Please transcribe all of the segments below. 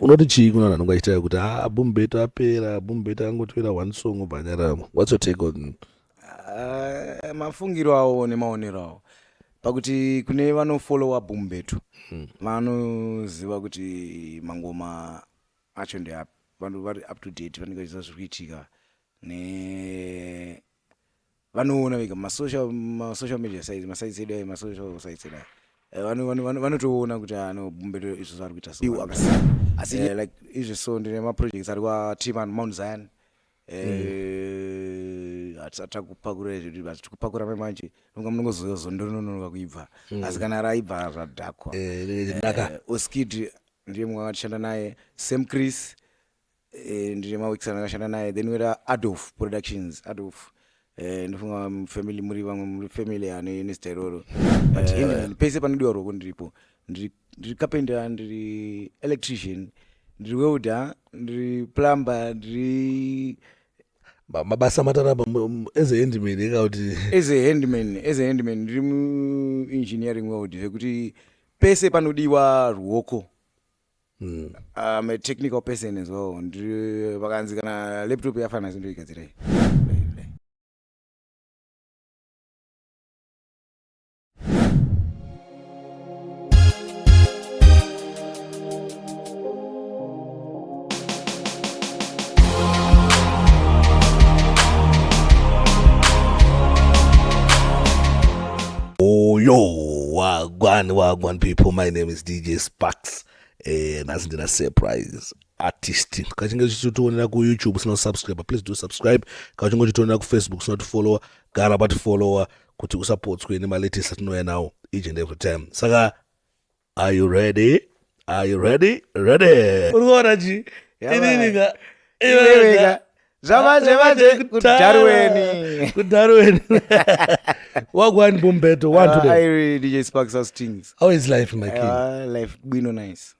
Unoti chii kuna vanhu vanonga vachitaura kuti ah Bumbeto apera, Bumbeto angotoira one song obva anyarara. What's your take on Mafungiro awo nemaonero awo pakuti kune vanofollowa Bumbeto vanoziva kuti mangoma acho ndeapi, vanhu vari up to date, vanenge vachiziva zviri kuitika ne vanoona vega masocial masocial media sites, masites edu aya, masocial sites edu aya. Vanotoona kuti ano Bumbeto izvo zvaari kuita so akasiyana. Asi like izvo so ndine maprojects ari kwaTiman Mount Zion. Hatisati takupakura izvo, but tikupakura mai manje nonga munongozondononoroka kuibva, asi kana raibva zvadhakwa. Oskid ndiye mumwe akatishanda naye, Sam Chris ndine maweeks andakashanda naye, then weta Adolf Productions. Adolf, ndofunga family muri vamwe muri family ane nezita iroro, but handyman pese panodiwa ruoko ndiripo. Ndiri carpenter, ndiri electrician, ndiri welder, ndiri plumber, ndiri Mabasa mataramba as a handyman eka kuti As a handyman ndiri muengineering world, zvekuti pese panodiwa ruoko. I'm a technical person as well. Ndiri vakanzi kana laptop yafana sindoigadzirai. Oh, yo, wagwan, wagwan people. My name is DJ Sparks. Nhasi ndina surprise artist. Kachinge uchitoonera kuYouTube usina kusubscribe, please do subscribe. Kachinge uchitoonera kuFacebook usina kutifollowa, gara patifollowa kuti usapotswe nemalatest atinouya nawo each and every time. Saka are you ready? Are you ready? Ready? Uri kuona chi? Inini ka? Iweweka. Zvamanje manje kuDarweni. KuDarweni. Wagwan Bumbeto, one today. I DJ Sparks house things. How is life, my king? Life bwino nice.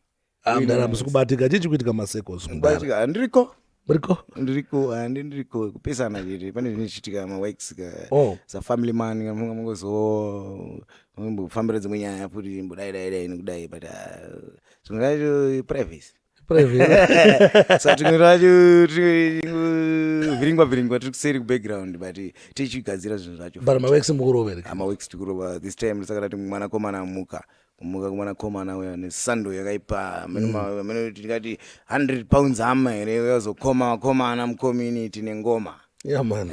Ah, mdara musi kubatika, chii chikuitika masekos mdara? Kubatika ndiriko. Muriko? Ndiriko, handi ndiriko kupesana chete. Pane zvinochitika maworks ka. Oh. Sa family man munga mungozo mumbofambira dzimwe nyaya futi mbudai dai dai nekudai, but zvimwe zvacho privacy. Private. Sa tumwe twacho vhiringwa vhiringwa tiri kuseri kubackground, but tichigadzira zvinhu zvacho. But maworks mukurova here? Maworks tikurova this time, saka tati mwanakomana amuka kumuka kumwanakomana uya nesando yakaipa amene tingati 100 pounds ama here uyazokoma vakomana mucommunity nengoma. Yeah man.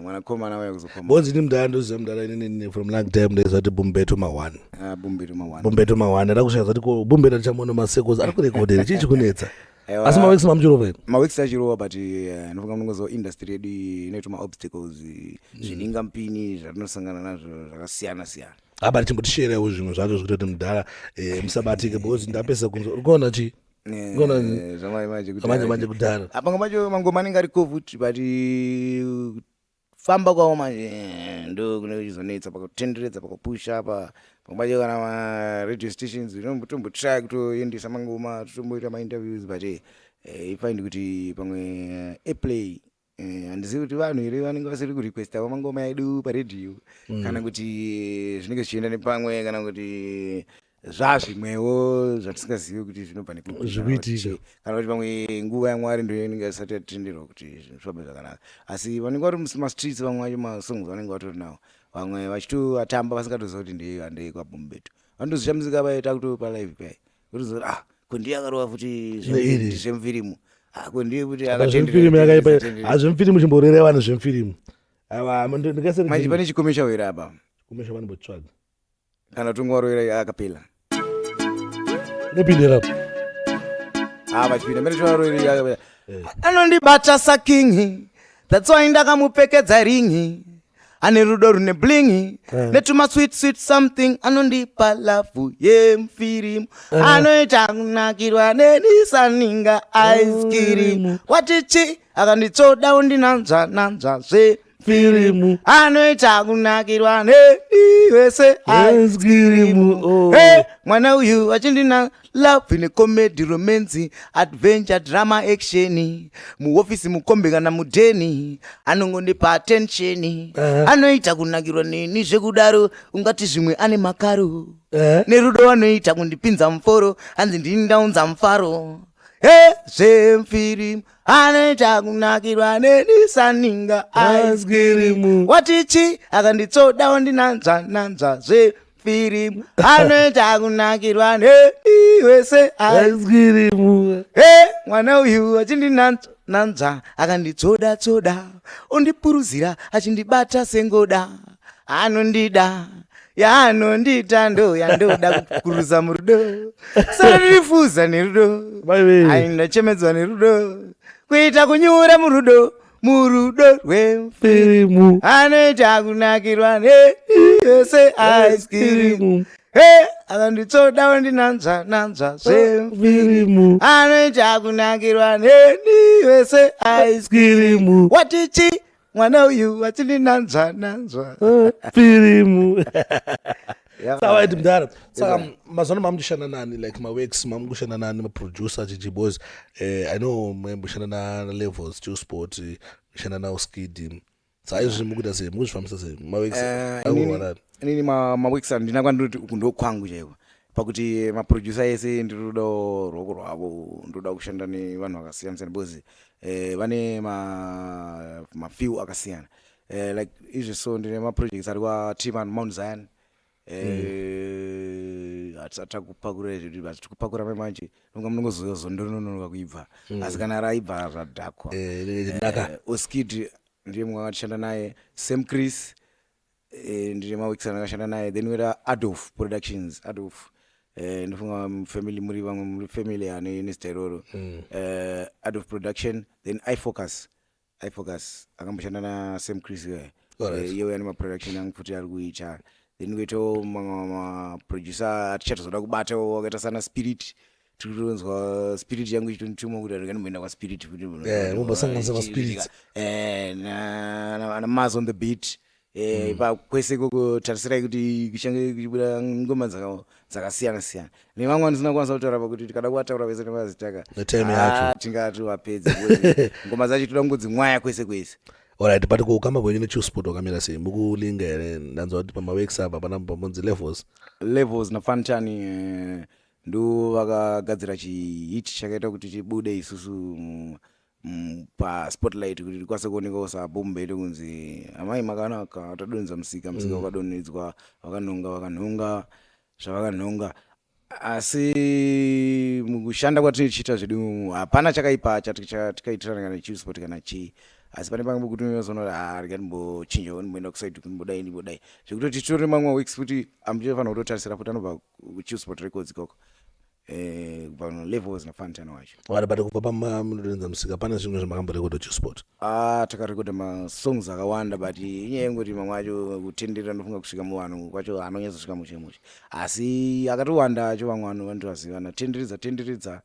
Mwanakomana uya kuzokoma. Bonzi ni mdara, ndoziva mdara inini from long time, ndaiziva kuti Bumbeto ma1. Ah, Bumbeto ma1. Bumbeto ma1. Ndada kusvika zati ko Bumbeto tichamuona masekos ari kurekodera, chii chikunetsa? Aiwa. Asi maworks mamuchirova here? Maworks achirova, but ndinofunga munongoziva industry yedu inoitwa maobstacles, zvininga mpini zvatinosangana nazvo zvakasiyana siyana. Apa chimbotisherewo zvimwe zvacho zvekuti kuti mudhara musabatike, because ndapesa kunzwa. Uri kuona chi? Ngona Zvamai manje kuti manje manje kudhara. Apa macho mangoma anenge ariko futi, but famba kwawo manje ndo kune kuchizonetsa pakutenderedza, pakupusha pa pamwe pacho kana maradio stations tombotry kutoendesa mangoma, totomboita mainterviews, but ifind kuti pamwe airplay handizivi kuti vanhu here vanenge vasiri kurequestawo mangoma edu paredhiyo, kana kuti zvinenge zvichienda nepamwe, kana kuti zvazvimwewo zvatisingazivi kuti zvinobva nekupi. Zvikuitika. Kana kuti pamwe nguva yaMwari ndo inenge isati yatenderwa kuti zvinhu zvifambe zvakanaka, asi vanenge vari mumastreets vamwe vacho masongs vanenge vatori nawo, vamwe vachitoatamba vasingatoziva kuti ndeye handei kwaBumbeto. Vanotozishamisika vaita kutopa live pai kutoziva kuti ah, ko ndiye akarova futi Neiri. zvemufirimu, ah, ko ndiye futi. Zvemufirimu yakaipa hazvemufirimu, chimborerei vanhu zvemufirimu. Aiwa, ndingaseri. Manje pane chicommercial here apa? Commercial vanombotsvaga. Kana tungovarovera acapella. Unopindira apo. Ah, vachipinda mene tivarovera acapella. Anondibata saking, that's why ndakamupfekedza ringi. Ane rudo rune bling netuma sweet sweet something, anondipa love yemufirimu, anoita kunakirwa nenisaninga ice cream. Watichi akanditsoda undinanzva nanzva zvefirimu, anoita kunakirwa neni wese ice cream, oh. Hey, mwana uyu achindina love ine comedy, romance, adventure, drama, action, muofisi, mukombe kana mudheni, anongondipa attention. Anoita kunakirwa neni zvekudaro ungati zvimwe ane makaro. Nerudo anoita kundipinza muforo, hanzi ndini ndaunza mufaro. Zvemfirimu anoita kunakirwa nenisaninga Ice cream. Watichi akanditsoda wandinanzva nanzva zvemfirimu anoita kunakirwa neni wese Ice cream. He mwana uyu achindinanzva nanzva, akanditsoda tsoda, ondipuruzira achindibata sengoda. Anondida yaanondita, ndo yandoda kukuruza murudo, sanondirifuza nerudo. Maiwe. Ai, ndachemedzwa nerudo, kuita kunyura murudo, murudo rwemfirimu. Firimu. Anoita kunakirwa neyese ice cream. He akanditsoda wandinanzva nanzva zvemfirimu. Firimu. Anoita kunakirwa neni wese ice Cream. Watichi mwana uyu achindinanzva nanzva. Firimu. Sawaiti mudhara, saka mazuva ano mamuchishanda nani, like maworks mamukushanda nani, maproducer chichi? Boys, I know maimboshanda nalevels Chillspot, kushanda naoskid. Saka izvi mukuita sei, mukuzvifambisa sei maworks? Akurwa nani? Inini maworks handina kwandinoti uku ndokwangu chaiko, pakuti maproducer ese ndinodawo ruoko rwavo. Ndoda kushanda nevanhu vakasiyana siyana because vane mafeel akasiyana. Like izvi, so ndine maprojects ari kwaTman Mount Zion. Hatisati takupakura izvi, but tikupakura manje nonga munongozondononoroka kuibva, asi kana raibva zvadhakwa. Naka. Oskid ndiye mumwe akatishanda naye, Sam Chris, ndine maweeks andakashanda naye. Then weta Adolf Productions. Adolf, ndofunga family muri vamwe muri family ane nezita iroro. Adolf Production, then iFocus. iFocus akamboshanda naSam Chris. Iye ane maproduction angu futi ari kuita. Then kuitawo mamwe maproducer atichatozoda kubatawo akaita sana Spirit. Tiri kutonzwa spirit yangu ichitondituma kuti arika ndimboenda kwaSpirit futi. Mumbosanganisa maspirits. Na Mars on the Beat. Pa kwese ikoko tarisirai kuti kuchange kuchibuda ngoma dzakasiyana siyana nevamwe vandisina kukwanisa kutaura, pakuti tikada kuvataura vese nemazita Netime yacho. Tingatovapedze because ngoma dzacho toda kungodzimwaya kwese kwese. Alright, but kuukama kwenyu neChillspot wakamira sei? Mukulinga here? Ndanzwa kuti pamaworks apa pana pamonzi Levels. Levels naFantani, ndo vakagadzira chihit chakaita kuti tibude isusu paspotlight, kuti tikwanise kuonekawo sabombe kunzi amai makanaka. Tadonhedza musika, musika wakadonhedzwa, vakanhonga, vakanhonga zvavakanhonga. Asi mukushanda kwatinochiita zvedu hapana chakaipa chatikaitirana kana Chillspot kana chii, asi pane pamwe pekuti unozoona kuti ha, rega ndimbochinjawo, ndimboenda kuside, ndimbodai, ndimbodai, zvekutoti titori mamwe weeks futi amuchifanira kutotarisira futi anobva kuChillspot Records ikoko, kubva Levels naFantana wacho. Alright, but kubva pamunodonhedza musika pane zvimwe zvamakamborekodha Chillspot? Ah, takarekodha masongs akawanda, but inyaya yengoti mamwe acho kutenderera, ndofunga kusvika muvanhu kwacho anonyatsosvika mushe mushe, asi akatowanda acho vamwe vanhu vanotovaziva, natenderedza tenderedza,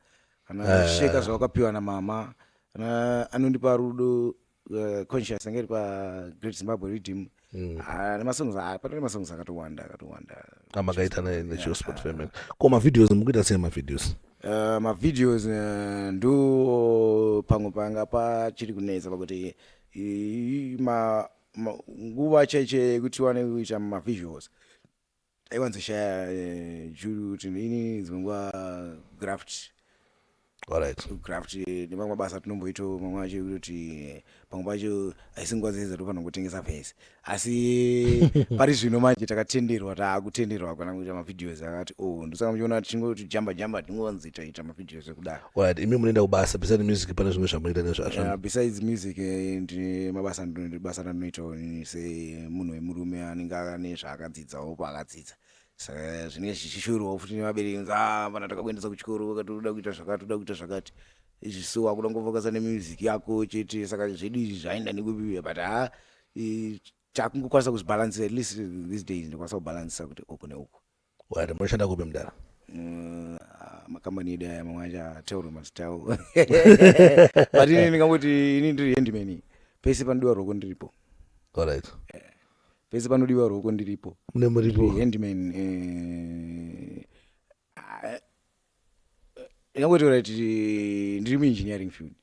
kana sheka zvawakapiwa namama, kana anondipa rudo, Conscious anga iri paGreat Zimbabwe Riddim. Ah, nemasongs, pane masongs akatowanda, akatowanda. Amakaita neChillspot family. Ko mavideos, mukuita sei mavideos? Mavideos ndo pamwe panga pachiri kunetsa, pakuti nguva chaicho yekuti wane kuita mavisuals aiwanzoshaya, due kuti ini dzimwe nguva graft. Graft nemamwe mabasa atinomboitawo mamwe acho ekutoti pamwe pacho haisi nguva dzese dzatofanira kutengesa vhesi. Asi pari zvino manje takatenderwa, taakutenderwa kana kuita mavideos akati o, ndosaka muchiona tichingoti jamba jamba, tingonzi taita mavideos ekudaro. Alright, imi munoenda kubasa. Beside music pane zvimwe zvamunoita nezvazvo? Yeah, besides music, ndine mabasa, basa randinoitawo inini semunhu wemurume anenge ane zvaakadzidzawo paakadzidza. Saka zvinenge zvichishorwawo futi nevabereki kunzi, "Ah, pana takakuendesa kuchikoro wakati uda kuita zvakati, uda kuita zvakati, izvi so wakuda kungofokasa nemusic yako chete." Saka zvedu izvi zvaenda nekupi, but ha, takungokwanisa kuzvibhalansisa. At least these days ndokwanisa kubhalansisa kuti uku neuku. Alright, munoshanda kupi, mudara? Makambani edu aya mamwe acho ataurwe mazita awo, but ini ndingangoti ini ndiri handyman, pese panodiwa ruoko ndiripo. Pese panodiwa ruoko ndiripo. Mune muripo. Ndiri handyman. Ndingangoti right, ndiri muengineering field,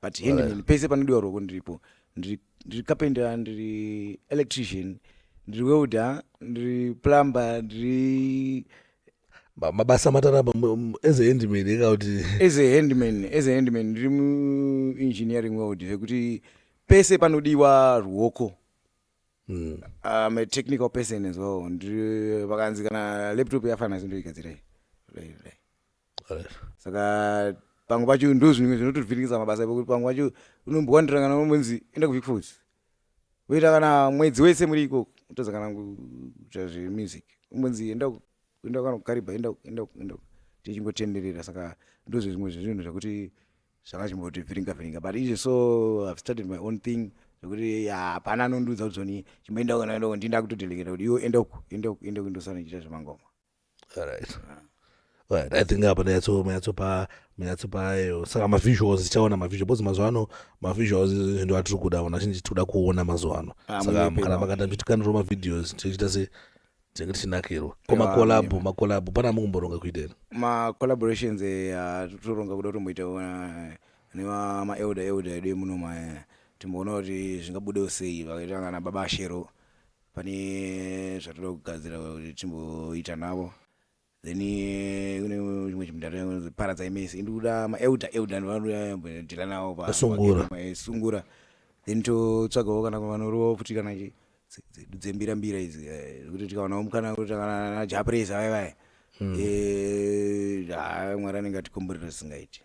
but handyman, pese panodiwa ruoko ndiripo. Ndiri carpenter, ndiri electrician, ndiri welder, ndiri plumber, ndiri Mabasa mataramba as a handyman eka kuti? As a handyman, ndiri muengineering world, zvekuti pese panodiwa ruoko. I'm a technical person as well. Ndiri vakanzi kana laptop yafana sindoigadzira. Saka pamwe pacho ndo zvimwe zvinotovhiringisa mabasa, ekuti pamwe pacho unombowandira kana unombonzi enda kuVic Falls, woita kana mwedzi wese muri ikoko, utadza kana kuita zvemusic. Umbonzi enda enda kana kuKariba, enda enda enda, tichingotenderera. Saka ndo zvezvimwe zvezvinhu zvekuti zvakachimbotivhiringa vhiringa, but izvo so I've started my own thing, zvekuti hapana anondiudza kuti zoni chimboenda uko, naenda uko. Ndinda kutodelegata kuti iwe enda uku, enda uku, enda uku, ndosana ndichiita zvemangoma. Alright, I think apa munyatsopa iyo. Saka mavisuals, tichaona mavisual, because mazuva ano mavisuals ndo atiri kuda. Vanhu vazhinji tiri kuda kuona mazuva ano. Ah, saka munyepe kana ipapo. Makanda muchitikandirwa mavideos, tichiita se tinenge tichinakirwa. Ko Ewa, macollabo? munyepe. Macollabo pana mukumboronga kuita here? Macollaborations, totoronga kuda kutomboita nemaelder edu emunoma, timboona kuti zvingabudewo sei. Vakaita kana Baba Shero, pane zvatoda kugadzira kuti timboita navo. Then kune chimwe chimudhara Paradza Mese, indikuda maelder elder ndivanodeala navo. Sungura. Sungura. Then totsvagawo kana vanorova futi kana dzembira mbira idzi, zvekuti tikawanawo mukana kuti kana naJapresa vai vai. Ha, Mwari anenge atikomborera zvisingaiti.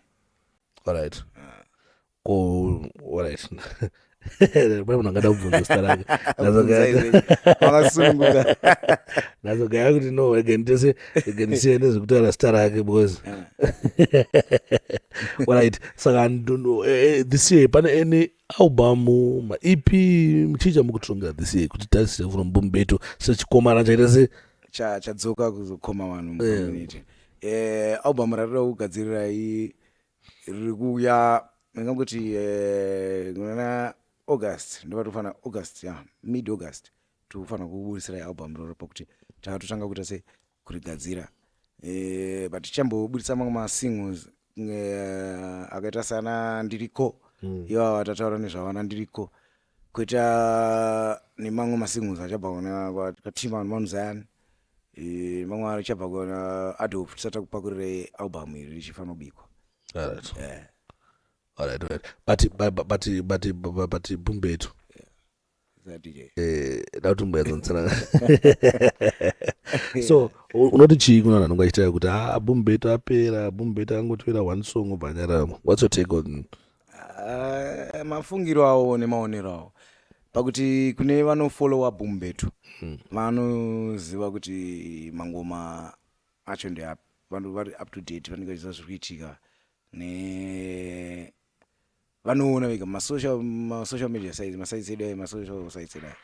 Alright, ko alright, pane munhu angada kubvunza zita rake. Makasununguka. Ndazogaya kuti no, rega nditese, rega ndisiye nezvekutaura zita rake because alright. Saka this year pane any album, maEP, chii chamukutirongera this year kuti tarisire from Bumbeto sechikomana chaita se Chadzoka kuzokoma vanhu mucommunity? Album rarida kugadzirirai riri kuuya, ndingangoti kuna August, ndopatofana August, ya, mid August tikufanira kubudisirai album roro, pakuti takatotanga kuita se kurigadzira. But tichambobudisa mamwe masingles akaita sana Ndiriko. Ivava tataura nezvavana Ndiriko, kuita nemamwe masingles achabva kuna katima Manuzayani, mamwe achabva kuna Adolf, tisati takupakurirai album iri richifanira kubikwa. Alright. Alright. But Bumbeto. DJ. Da kuti mboyadzonzana. So unoti chii kuna vanhu vanonge vachitaura kuti, "Ah, Bumbeto apera, Bumbeto angotoera one song obva anyarama"? What's your take on Mafungiro avo nemaonero avo, pakuti kune vanofollowa Bumbetu vanoziva kuti mangoma acho ndeapi. Vanhu vari up to date vanenge vachiziva zviri kuitika ne vanoona vega masocial media sites, masites edu aya, masocial sites edu aya.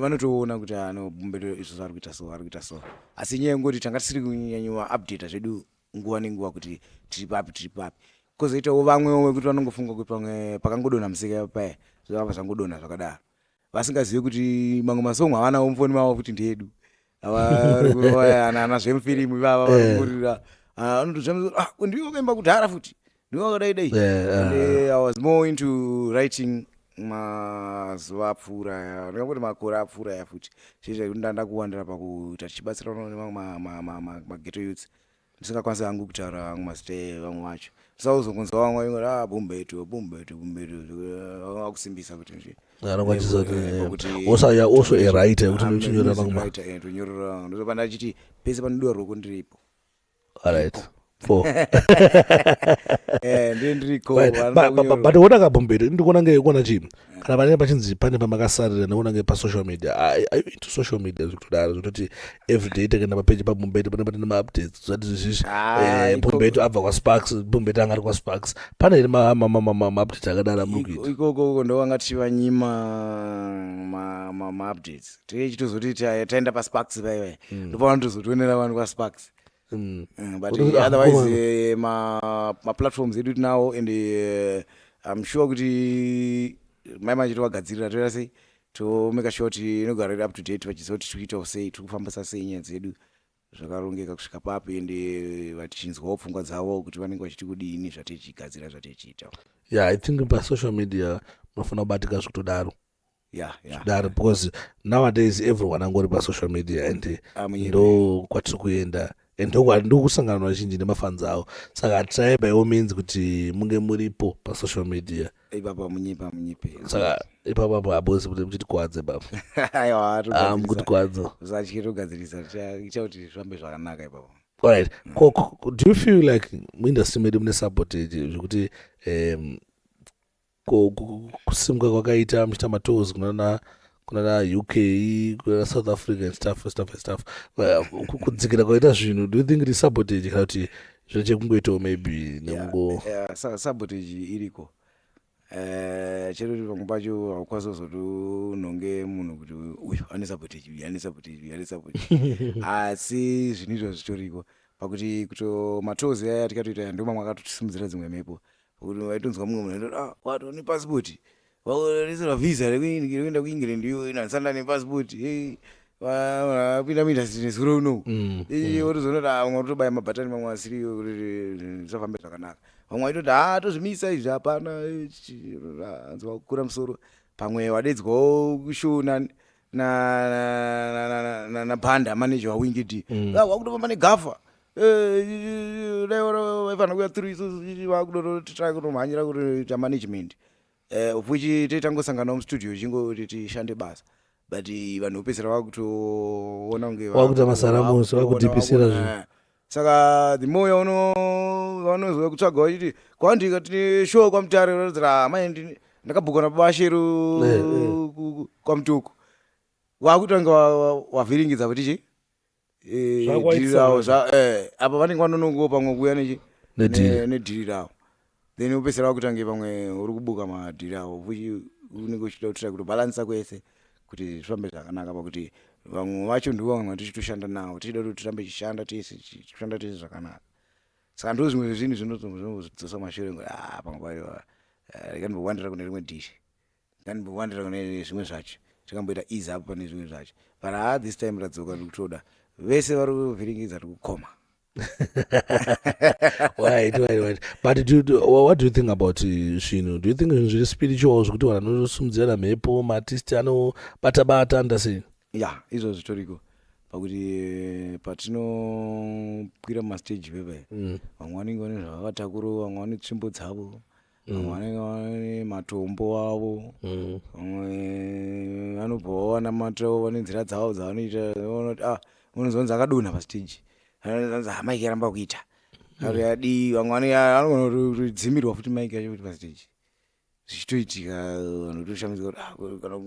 Vanotoona kuti ano Bumbeto izvozvo ari kuita so, ari kuita so. Asi nyaya yengoti tanga tisiri kunyanyiwa updata zvedu nguva nenguva kuti tiri papi, tiri papi. Kwozoitawo vamwewo vekuti vanongofunga kuti pamwe pakangodonha musika paya zvakabva zvangodonha zvakadaro, vasingazivi kuti mamwe masongo havanawo mufoni mavo futi ndeedu ana zvemufirimu ivava varikungorira. Anotozvaa ndiwe wakaimba kudhara futi, ndiwe wakadai dai. And I was more into writing mazuva apfuura aya, ndingangoti makore apfuura aya futi, zviita kuti ndanda kuwandira pakuita tichibatsirana nemamwe maghetto youths. Ndisingakwanisi hangu kutaura vamwe mazita evamwe vacho, ndisauzongonzwa vamwe vachingoti, "Ah, Bumbeto, Bumbeto, Bumbeto," vakusimbisa kuti Anongachisa kuti also you are also a writer, kuti unochinyora mamwe. Tonyorera, ndopa ndachiti pese panodiwa ruoko ndiripo. Alright, four. Ndiye ndiriko. But ona kaBumbeto, ndikuona nge kuona chii kana pane pachinzi pane pamakasarira, ndikuona nge pasocial media. Are you into social media zvekutodaro, zvekutoti everyday takaenda papeji paBumbeto pane pane maupdates, zvati zvisizvi? Ah, Bumbeto abva kwaSparks, Bumbeto anga ari kwaSparks, pane here maupdates akadaro amuri kuita? Ikoko uko ndovanga tichivanyima maupdates, tichitozoti taenda paSparks paipai, ndopavanotozotionera vanhu kwaSparks. But otherwise maplatforms edu tinawo, and I'm sure kuti mai manje tovagadzirira, toita sei, tomake sure kuti inogara iri up to date, vachiziva kuti tiri kuitawo sei, tiri kufambisa sei nyaya dzedu zvakarongeka kusvika papi, ende vachinzwawo pfungwa dzavo kuti vanenge vachiti kudini zvatichigadzira, zvatichiita. Yeah, I think pasocial media munofanira kubatika zvekutodaro kudaro, because nowadays everyone angori pasocial media and Ah, munyepe. ndo kwatiri kuenda. And ndokusangana vazhinji nemafans avo. Saka try by all means kuti munge muripo pasocial media. Ipapa munyipa munyipe. Saka ipapo apo habosi kuti muchitikwadze baba. Aiwa. Ah, mukutikwadza. Usatye, togadzirisa, tichaita kuti zvifambe zvakanaka ipapo. Alright. Do you feel like muindustry medu mune sabotage, zvekuti kusimuka kwakaita muchiita matours kunana UK, kunana South Africa and stuff and stuff and stuff, kudzikira kwaita zvinhu, do you think it is sabotage kana kuti zvino chekungoitawo maybe nekungo? Yeah, sabotage iriko. Chero kuti pamwe pacho haukwanisi kuzotonhonge munhu kuti uyu ane sabotage, uyu ane sabotage, uyu ane sabotage, asi zvinhu izvo zvitoriko, pakuti kuto matours aya tikatoita ndo mamwe akatotisimudzira dzimwe mhepo, pakuti waitonzwa mumwe munhu aitoti, "Ah, watova nepasipoti, waisirwa visa rekuenda kuEngland, iyo inasanda nepasipoti, apinda muindustry nezuro unowu." Wotozoona kuti, ah, vamwe vatobaya mabhatani mamwe asiriyo kuti zvisafambe zvakanaka. Vamwe vaitoti, "Ha, tozvimisa izvi, hapana." Anzi wakukura musoro, pamwe wadedzwawo kushow naBhanda, manager waWinky D. "Wakutofamba negafa, dai vaifanira kuuya through isusu." Vakutotry kutomhanyira kutoita management, of which totangosanganawo mustudio chingoti tishande basa, but vanhu vopedzisira vakutoona kunge Vakuita masaramusi, vakudhipisira zvinhu. Saka the more yaunozwa kutsvaga vachiti kwandika tine show kwaMutare, unoratidza mai ndakabhukwa nababa Shero kwaMutoko, wakutanga wavhiringidza kuti chi Zvakwaitisa dhiri ravo apa vanenge vanonongo pamwe kuuya nechi Nedhiri. Nedhiri ravo, then upedzisira wakutange pamwe uri kubuka madhiri avo, which unenge uchida kutry kutobhalansa kwese kuti zvifambe zvakanaka, pakuti vamwe vacho ndivo vamwe vatichitoshanda navo, tichida kuti tirambe tichishanda tese, tichishanda tese zvakanaka. Saka ndo zvimwe zvezvinhu zvinozodzosa mashure, ngoti, ah, pamwe pacho rikandibowandira kune rimwe dishi, ndikandibowandira kune zvimwe zvacho, tikamboita easy up pane zvimwe zvacho, but ha, this time radzoka, ndikutoda vese vari kuvhiringidza, tiri kukoma. Right. But what do you think about zvinhu? Do you think zvinhu zviri spiritual, zvekuti vanhu vanosimudzirana mhepo, maartist anobata bata ndasei? Ya, izvo zvitoriko, pakuti patinokwira mumastage pepe, vamwe vanenge vane zvavakatakura, vamwe vane tsvimbo dzavo, vamwe vanenge vane matombo avo, vamwe vanobva vawanamatawo, vane nzira dzavo dzavanoita. Unoona kuti, ah, unozonzi akadonha pastage, anonzi, "Ah, mic yaramba kuita," ari adii. Vamwe vanogona kutodzimirwa futi mic yacho kuti pastage zvichitoitika, vanhu votoshamisika kuti, ah, kana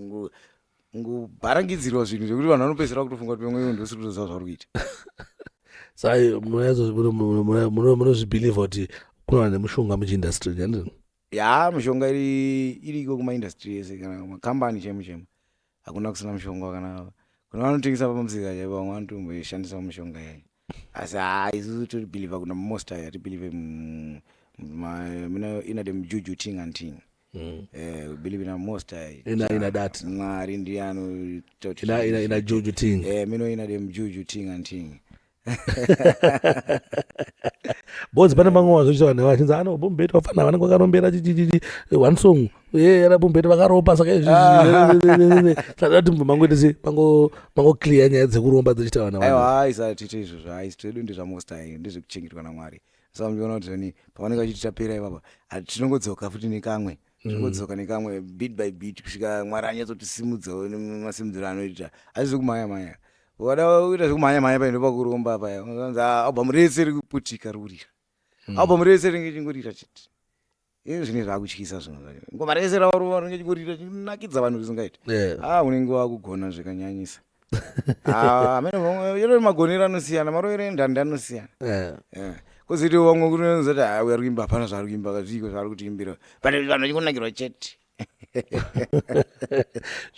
kungobharangidzirwa zvinhu zvekuti vanhu vanopedzisira kutofunga kuti pamwe iwe ndosiri kutoziva zvauri kuita. Saka munozvibhilivha kuti kuna vanhu nemushonga muchiindustry, handiti? Ya, mishonga iriko kumaindustry ese, kana kumakambani chemo chemo, hakuna kusina mushonga. Kana kuna vanotengesa pamusika chaipo, vamwe vanotomboshandisa mishonga yayo, asi haa, isusu totibhilivha kuna Most High, hatibhilivhe mina ina dem juju thing and thing. We believe in a Most High. Ina that. Mwari ndiye anoita kuti Ina juju thing. Mino ina dem juju thing and thing. Bozi pane mamwe vazochita vanhu vachinzi ano Bombeti vafana vanenge vakarombera chichichichi one song ye ana Bombeti vakaropa. Saka izvi saka kuti mangoita se mango clear nyaya dzekuromba dzichiita vana vanhu. Aiwa, haisa tiite izvozvo, haisi twedu, ndezvaMost High, ndezvekuchengetwa naMwari. Saka muchiona kuti zvoni pavanenge vachiti tapera ipapa, tinongodzoka futi nekamwe, tinongodzoka nekamwe bit by bit kusvika Mwari anyatsotisimudzawo nemasimudziro anoita. Asi zvekumhanya mhanya, ukada kuita zvekumhanya mhanya paendo pakuromba paya, unonzi album rese riri kuputika, riri kurira, album rese rinenge richingorira chete. Izvi zvinenge zvakutyisa zvinhu zvacho, ngoma rese ravarova rinenge richingorira, chinakidza vanhu zvisingaiti. Ah, unenge wakugona zvikanyanyisa. Ah, amene chero magonero anosiyana, marovero endhandi anosiyana. Kwozoita vamwe kunozoti, "Ah, uyu ari kuimba, hapana zvaari kuimba, zviiko zvaari kutiimbira," but vanhu vachingonakirwa chete.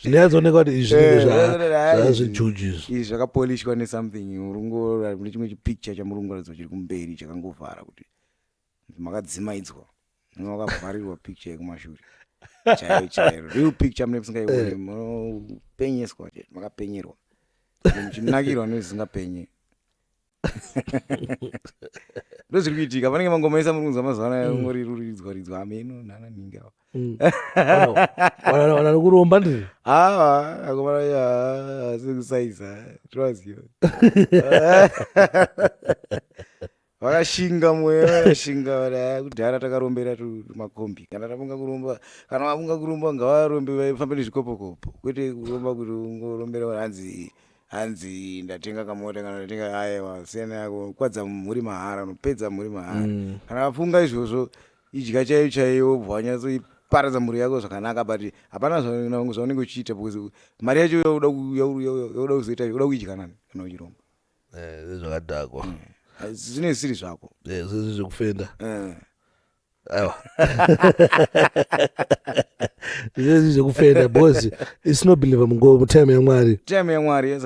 Zvinonyatsooneka kuti izvi zvinenge zvazvijuju izvi. Izvi zvakapolishwa nesomething, murungu mune chimwe chipicture chamurungu ratidza chiri kumberi chakangovhara kuti makadzimaidzwa, makavharirwa picture yekumashure chaiyo chaiyo, real picture mune musingaioni, munopenyeswa chete, makapenyerwa, muchinakirwa nezvisingapenye. Ndo zviri kuitika. Panenge mangoma ese muri kunzwa mazuva anaya ungori ruridzwa ridzwa ameno nana ninga. Wana kuromba ndiri. Ava akomana asi kusaiza tinovaziva. Vakashinga mweya vakashinga vada kudhara takarombera tumakombi. Kana tafunga kuromba, kana vafunga kuromba ngavarombe vafambe nezvikopokopo. Kwete kuromba kuti ungorombera hanzi hanzi ndatenga kamota kana ndatenga aiwa siyana yako kwadza mhuri mahara unopedza mhuri mahara. Kana vafunga izvozvo idya chaiyo chaiyo wobva wanyatsoiparadza mhuri yako zvakanaka but hapana zvaunenge uchiita because mari yacho yauda kuzoita uda kuidya nani kana uchiromba. Zvakadhakwa. Zvinenge zvisiri zvako. Zvese zvekufenda. Aiwa. Zvese zvekufenda because it's not believe mungo time yaMwari. Time yaMwari yes.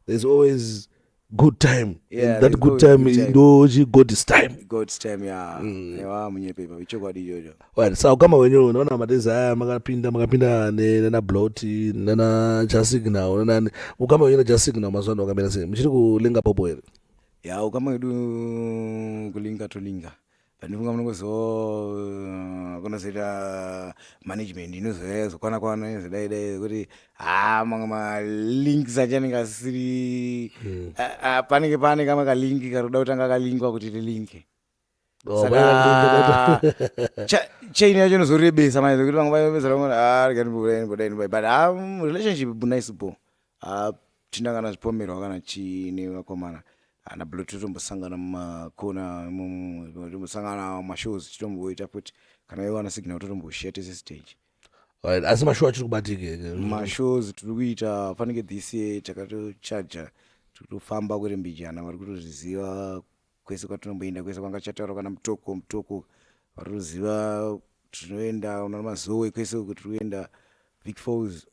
There's always good time. Yeah, and that good time ndo God's time. God's time yeah. Ewa munyepepa ichokwadi ichocho. Right, so kama wenyu unoona madezi aya makapinda nana Blot nana Jasignal nana ukama wenyu na Jasignal mazuva ano wakamira sei? Muchiri kulinga popo here? Ya ukama wedu kulinga tolinga. Pandifunga munongoziva kunozoita management inozouya yazokwana kwana izodai dai kuti haa mamwe malinks acho anenge asiri panenge pane kamwe kalinki kari kuda kutanga kalinkwa kuti tilinke. Saka chain yacho inozorebesa manje zvekuti vamwe vayopedzera vamwe ah rega ndimbodai ndimbodai ndimbodai but ah relationship nice bo. Hatina kana zvipomerwa kana chii nevakomana. Ana Blot totombosangana mumakona imomo totombosangana mumashows titomboita futi kana ivo vana Signal totomboshare tese stage. Right, asi mashow achiri kubatika. Mashows tiri kuita fanike this year takatochaja totofamba kwete mbijana vari kutozviziva kwese kwatinomboenda kwese kwanga tichataura kana mutoko vari kuziva tinoenda una Mazowe kwese uko tiri kuenda Vic Falls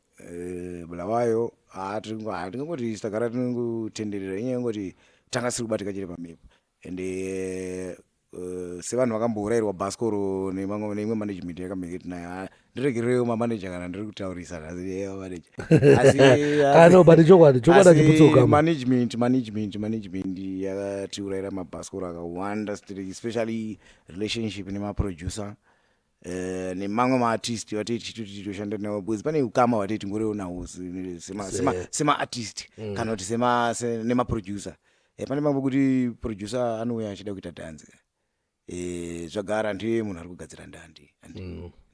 Bulawayo hatingangoti tagara tinongotenderera inyaya yekungoti tanga siri kubatika chete pamhepo ende sevanhu vakambourayirwa bhasikoro neimwe management yakamhenge tinayo ndiregererewo mamanager kana ndiri kutaurisa nhasi manager asi no but chokwadi chokwadi achiputsoka management yakatiurayira mabhasikoro akawanda especially relationship nemaproducer nemamwe maartist vatei tichitoshanda navo because pane ukama hwatei tingorewo nawo semaartist kana kuti nemaproducer. Pane mamwe kuti producer anouya achida kuita dhanzi zvagara ndiye munhu ari kugadzira ndandi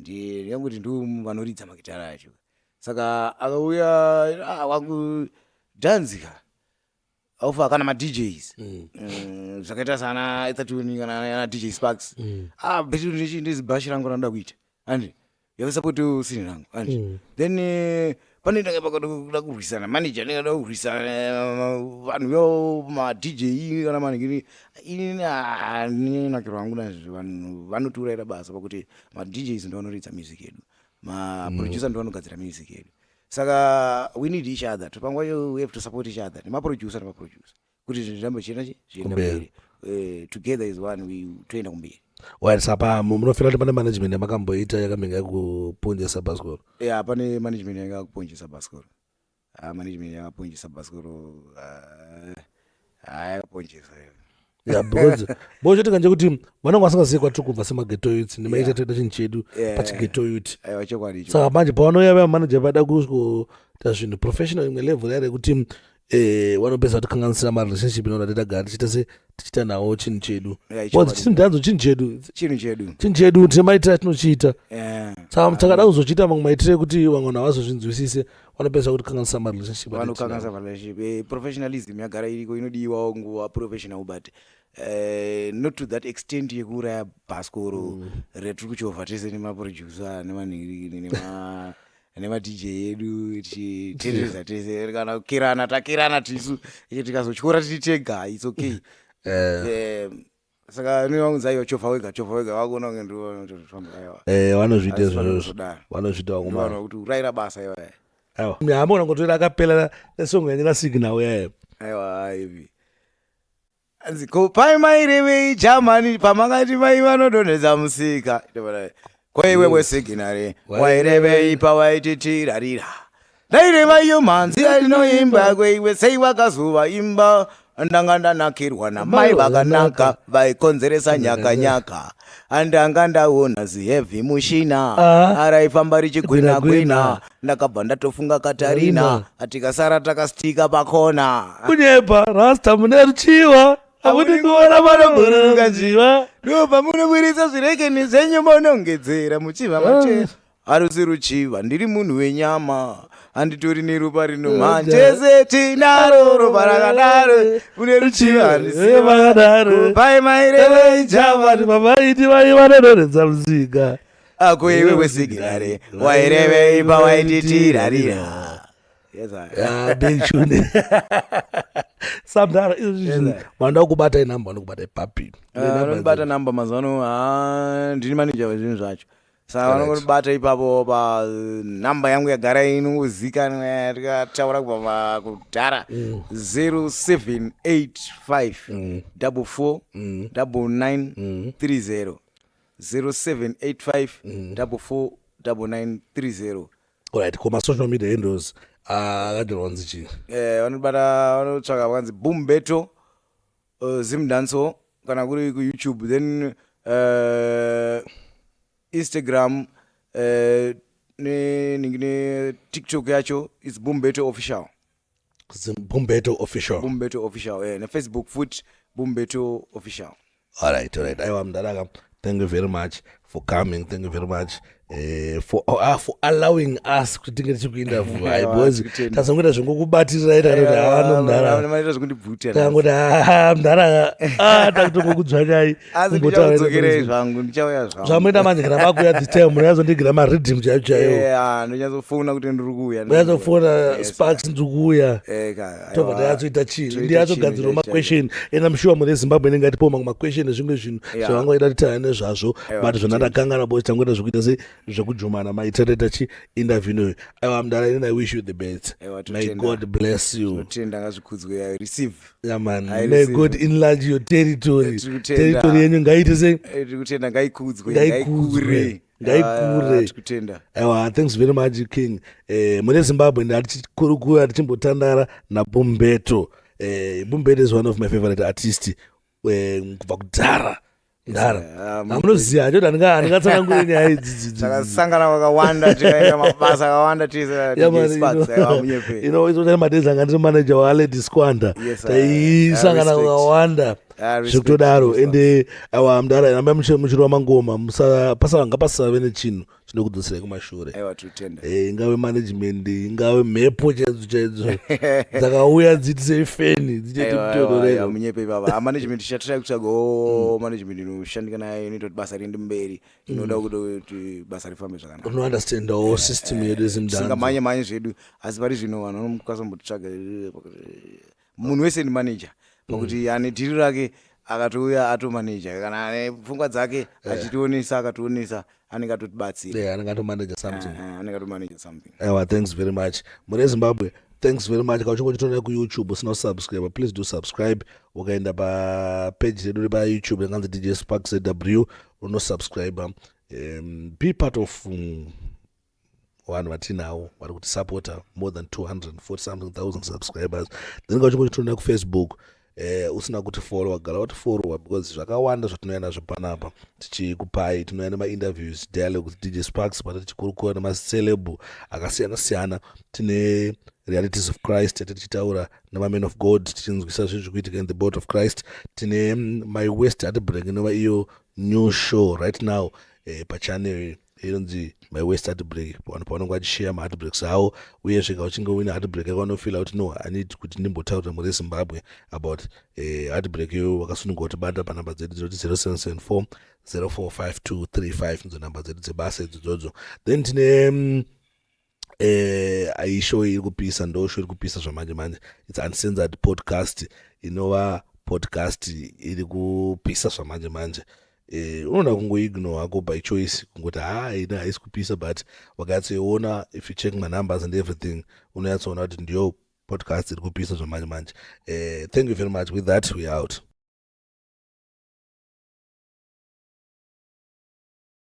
ndiye ndingangoti ndo vanoridza magitara acho saka akauya wangu dhanzi ka aufa kana maDJs zvakaita sana Ethatoni kana ana DJ Sparks beti ndezibhashi rangu ranoda kuita andi yakusapoti sini rangu andi then panoita pakada kurwisana manager anenge ada kurwisana vanhu vo maDJ kana maningini inini handinakirwa hangu nazvo vanhu vanotiurayira basa pakuti maDJs ndo vanoridza music yedu maproducer ndo vanogadzira music yedu saka we need each other panguva iyo we have to support each other nemaproducer nemaproducer kuti zvinhu zvirambe zvichienda zvichienda Kumberi. Mberi. Together is one we toenda kumberi. Right, saka munofira kuti pane management yamakamboita yakamenge yakuponjesa bhasikoro? Ya pane management yanga yakuponjesa bhasikoro. Management yakaponjesa bhasikoro yakaponjesa. Yeah, because bochotika ndechekuti vanenge vasingazivi kwatiri kubva semaghetto youths nemaita toita chinhu chedu pachighetto youth. Aiwa chokwadi icho. Saka manje pavanouya vamanager vada kuita zvinhu professional imwe level yare yekuti vanopedza kutikanganisira marelationship inoda titagara tichiita se tichiita nawo chinhu chedu. Yeah, because chokwadi. chinhu dhanzo chinhu chedu. Chinhu chedu. Chinhu chedu tine maitiro atinochiita. Saka takada kuzochiita mamwe maitiro ekuti vamwe vanhu havazozvinzwisise vanopedza kutikanganisa marelationship atiri vanokanganisa marelationship. Professionalism yagara iriko inodiwawo nguva professional but not to that extent yekuuraya bhasikoro retiri kuchovha tese nemaproducer nemanhingirikini nemaDJ edu tichitendereza tese kana kukirana takirana tisu tikazotyora tiri tega it's okay. Saka inowanza aiwa chovha wega chovha wega vakuona kunge ndofamba aiwa. Vanozviita Asi izvozvo. vanozodaro. Vanozviita vakomana. Ndovanhu vakuti urayira basa iwa. Aiwa hamona ngotoita akapela nesong yenyu naSignal yayo. Aiwa aivi anzi ko pai mairevei jamani pamakati mai vanodonhedza musika kwaiwe weSignal wairevei pawaititirarira ndaireva iyo mhanzi yainoimba kweiwe sei wakazuva imba. Ndanga ndanakirwa namai vakanaka vaikonzeresa nyaka nyaka. Andanga ndaona ziheavy mushina araifamba richigwina gwina. Ndakabva ndatofunga Katarina, tikasara takastika pakona. Kunyepa rasta mune ruchiwa, akuti kuona vanogororoka njiva. Ndobva munoburitsa zvirekeni zvenyu monongedzera muchiva machera. Harusi ruchiva, ndiri munhu wenyama, handitori neropa rinomhanya. Tese tinaro ropa rakadaro, mune ruchiva handisiye vakadaro. Kupai mairevei Java mamaiti vaiva musika. Ako iwe wesigirare wairevei pawaititirarira. Yes, Ah, big tune. Samdara izvi Yes, vanoda kubata inamba, vanokubata ipapi? Vanondibata namba mazuva ano, ndini manager wezvinhu zvacho, saka vanongondibata ipapo panhamba yangu yagara inongozikanwa tikataura kubva kudhara, 0785 44 99 30, 0785 44 99 30. Alright, koma social media handles akadhirwa nzi chii? Vanobata, vanotsvaka vakanzi Boom Beto Zimdancehall kana kuri kuYouTube, then Instagram neTikTok yacho is Boom Beto Official. Boom Beto Official. Boom Beto Official, neFacebook futi Boom Beto Official. Alright. Aiwa mndaraka, thank you very much for coming. Thank you very much for allowing us kuti tinge tichikuinterview. Aiwa, Because tikutenda. tazongoita zvengokubatirira ita kuti haano mndara. Maita zvekundibvutira. Tangoti ha mndara, takutongokudzvanyai. Asi ndichaudzokerei zvangu, ndichauya zvangu. Zvamunoita manje, kana makuya this time munonyatsondigira mariddim chaiyo chaiyo. Ndonyatsofona kuti ndiri kuuya. Munyatsofona. Yes. Sparks, ndiri kuuya. Ka, Tobva aiwa, tanyatsoita chinhu. Toita Ndiyatsogadzirawo chinhu chaicho. maquestion, and I'm sure mune Zimbabwe inenge atipawo mamwe maquestion nezvimwe zvinhu Yeah. zvavangaida kuti taura nezvazvo. Aiwa, But zvona ndakangana bo tangoita zvekuita se zvekujumana maitataita chi interview inoyo. Aiwa mudara, inini I wish you the best. Aiwa, May totenda. God bless you. Totenda, ngazvikudzwe. I receive. Yeah, man. I May receive. God enlarge your territory. Tiri kutenda. Territory yenyu ngaite se Tiri kutenda, ngaikudzwe. Ngaikudzwe. Ngaikure. Ngaikure. Ah, tiri kutenda. Aiwa, thanks very much, King. Mune Zimbabwe ndatichikurukura, tichimbotandara naBumbeto. Bumbeto is one of my favorite artist kubva kudhara ndara. Amunoziva achoti handingatsanangure nyaya idzi. Takasangana vakawanda, tikaita mabasa akawanda tese. DJ Sparks, aiwa, munyepe. Inoitotari madezi anga ndiri manager waLady Squanda. Yes, Taisangana I respect. kakawanda. I respect Zvekutodaro. DJ Sparks. Ende aiwa mudara, rambai muchirova mangoma, ngapasave nechinhu chinokudzoserai kumashure. Aiwa, totenda. Ingave management, ingave mhepo chaidzo chaidzo dzakauya dziti seifeni dzichiti Aiwa, aiwa, mutororero. munyepe ipapa. Management chatiri kutsvagawo management inoshandika nayo, inoita kuti basa riende mberi, inoda kuti basa rifambe zvakanaka. Unounderstandawo system yedu yeZimdancehall. Tisingamhanye mhanye zvedu, asi pari zvino vanhu vanomukwanisa kumbotsvaga munhu wese ni manager, pakuti ane dhiri rake akatouya atomanager, kana ane pfungwa dzake achitionesa, akationesa, anenge atotibatsira. Yeah, anenge atomanager something. Anenge atomanager something. Aiwa, thanks very much, mune Zimbabwe. Thanks very much. Kana uchinge uchitoona kuYouTube usina kusubscribe, please do subscribe. Ukaenda papage redu repaYouTube yakanzi DJ Spark ZW, unosubscribe, be part of vanhu vatinavo vari kutisapota, more than 240 something thousand subscribers. Then kana uchinge uchitoona kuFacebook, usina kuti followa, gara kuti followa, because zvakawanda zvatinouya nazvo panapa tichikupai. Tinouya nemainterviews, dialogue with DJ Sparks, pane tichikurukura nemaceleb akasiyana siyana. Tine Realities of Christ, yati tichitaura nemamen of God, tichinzwisa zvinhu zviri kuitika in the body of Christ. Tine My West Heartbreak, inova iyo new show right now pachannel inonzi My West Heartbreak, vanhu pavanenge vachishare maheartbreaks avo. Uyezve kana uchinge uine heartbreak yako, unofeela kuti no, I need kuti ndimbotaurira mhuri yeZimbabwe about heartbreak iyoyo, wakasununguka kutibata panhamba dzedu dzinoti 0774 045235, ndidzo nhamba dzedu dzebasa idzodzodzo. Then tine aishow iri kupisa, ndo show iri kupisa zvamanje manje. It's Uncensored Podcast, inova podcast iri kupisa zvamanje manje. Unoona kungoignore hako by choice, kungoti ha, ina haisi kupisa, but wakanyatsoiona, if you check my numbers and everything, unonyatsoona kuti ndiyo podcast iri kupisa zvamanje manje. Thank you very much. With that, we out.